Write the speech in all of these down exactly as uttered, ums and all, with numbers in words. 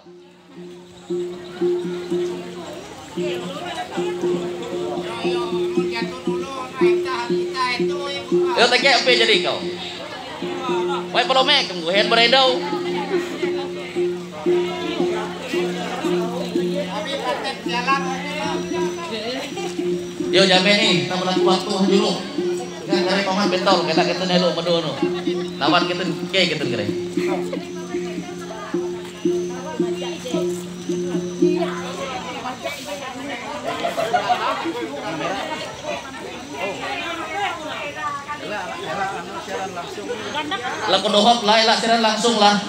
Yo, teke ape jadi kau? Wai palome, kembuhen beredau. Yo, jame nih, kita berlaku waktu dulu. Kan dari paman betul, kita kita dulu medono. Lawan kita, oke, kita kira. Laku dohop lah, ela siaran langsung lah.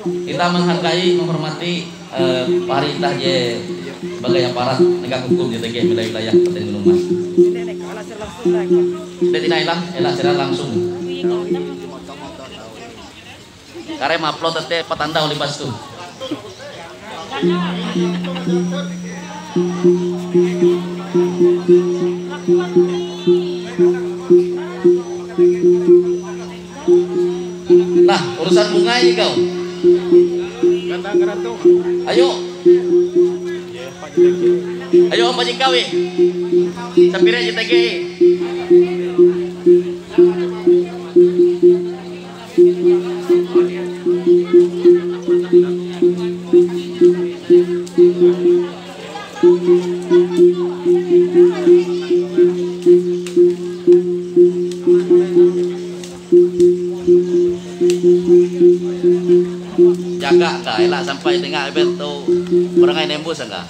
Kita menghargai, menghormati, eh, pamarintah je sebagai aparat negak hukum je tege wilayah-wilayah Kabupaten Gunung Mas. Tidak, tidak, ela, ela siaran langsung. Kareh maupload tete patandau limbah toh. Nah, urusan bunga ini kau. Ayo. Ayo, Om Haji Kawi. Sapire je tege? Jaga ka, ela sampai denga ebet tu berangai nembus angka.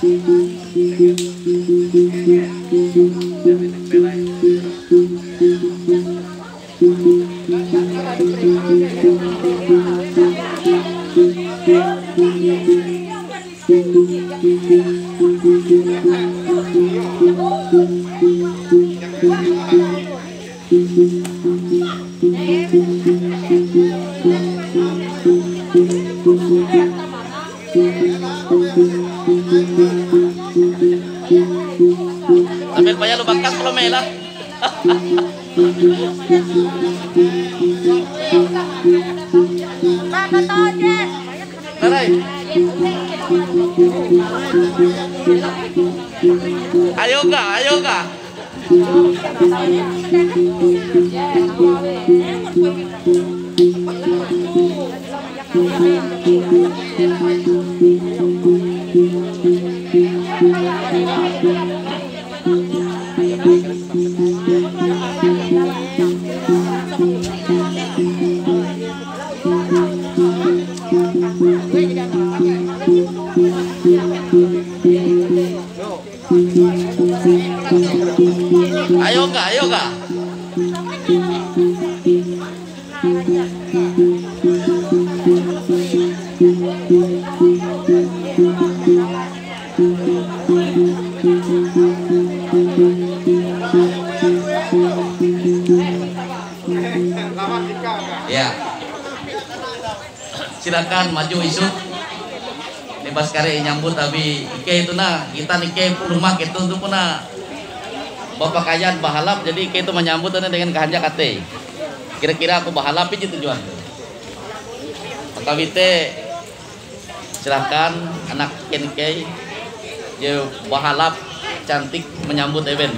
Sambil payah lu bakas belum, Mela? Tarai. Ayo ka, ayo ka. Ayo ka, ayo ka. Ya. Silakan maju isuk. Limbas kare inyambut abi ikei itu nah, kita ikei rumah keton tu puna bapakaian bahalap, jadi ikei itu manyambut dengan kahanjak atei. Kira-kira aku bahalap ije tujuan. Maka te silakan anak ikei je bahalap cantik menyambut ewen.